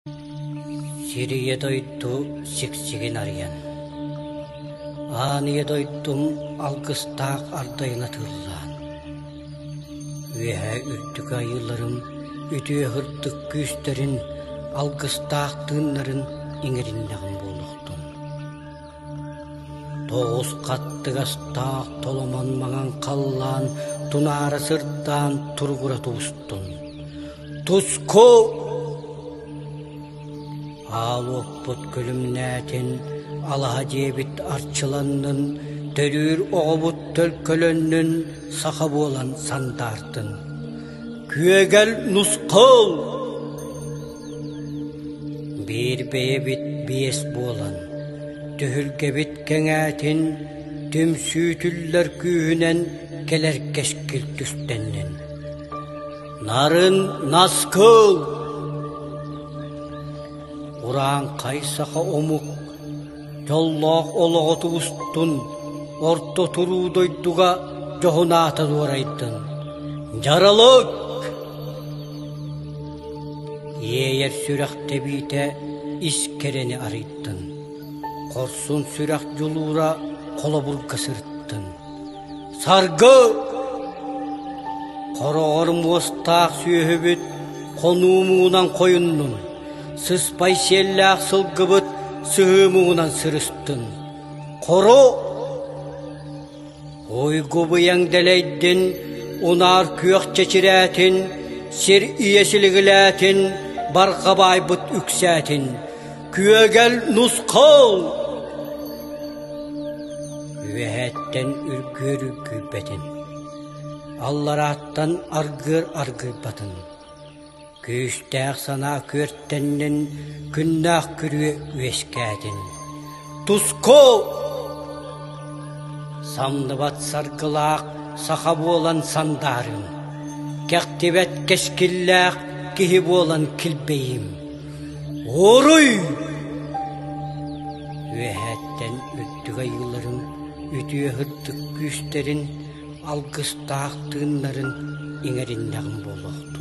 Сир ийэ дойду сиксигин арыйан, Аан ийэ дойдум алгыстаах ардайын атыыллаан, Үөһээ үрдүк айыыларым үтүө сырдык күүстэрин, алгыстаах тыыннарын иҥэриннэҕим буолуохтун. Тоҕус хаттыгастаах толомон маҥан халлаан тунаара сырдаан туругура тубустун. Туску! Аал уоппут күлүмнээтин, алаһа дьиэбит арчыланнын, төрүүр оҕобут төлкөлөннүн, саха буолан сандаартын. Күөгэл нусхал! Биир бэйэбит биэс буолан, түһүлгэбит кэҥээтин, түмсүүтүллэр күүһүнэн кэлэр кэскил түстэннин. Нарын наскыл! Урааҥхай саха омук дьоллоох олоҕо тубустун, орто туруу дойдуга дьоһун аата дуорайдын. Дьаралык! Иэйэр сүрэх тэбиитэ ис кэрэни арыйдын, хорсун сүрэх дьулуура холобурга сырыттын. Саргы! Хороҕор муостаах сүөһүбүт хонуу муҥунан хойуннун, сыспай сиэллээх сылгыбыт сыһыы муҥунан сырыстын. Хоро! Уйгу быйаҥ дэлэйдин, унаар күөх чэчирээтин, сир ийэ силигилээтин, барҕа баайбыт үксээтин. Күөгэл нусхал! Үөһээттэн үргүөр үргүйбэтин, алларааттан аргыар аргыйбатын. Күүстээх санаа күөртэннин, күннээх күрүө үөскээтин. Туску! Самныбат саргылаах саха буолан сандаарым, кэхтибэт кэскиллээх киһи буолан килбэйим. Уруй! Үөһээттэн үрдүк айыыларын, үтүө сырдык күүстэрин, алгыстаах тыыннарын иҥэриннэҕим буолуохтун.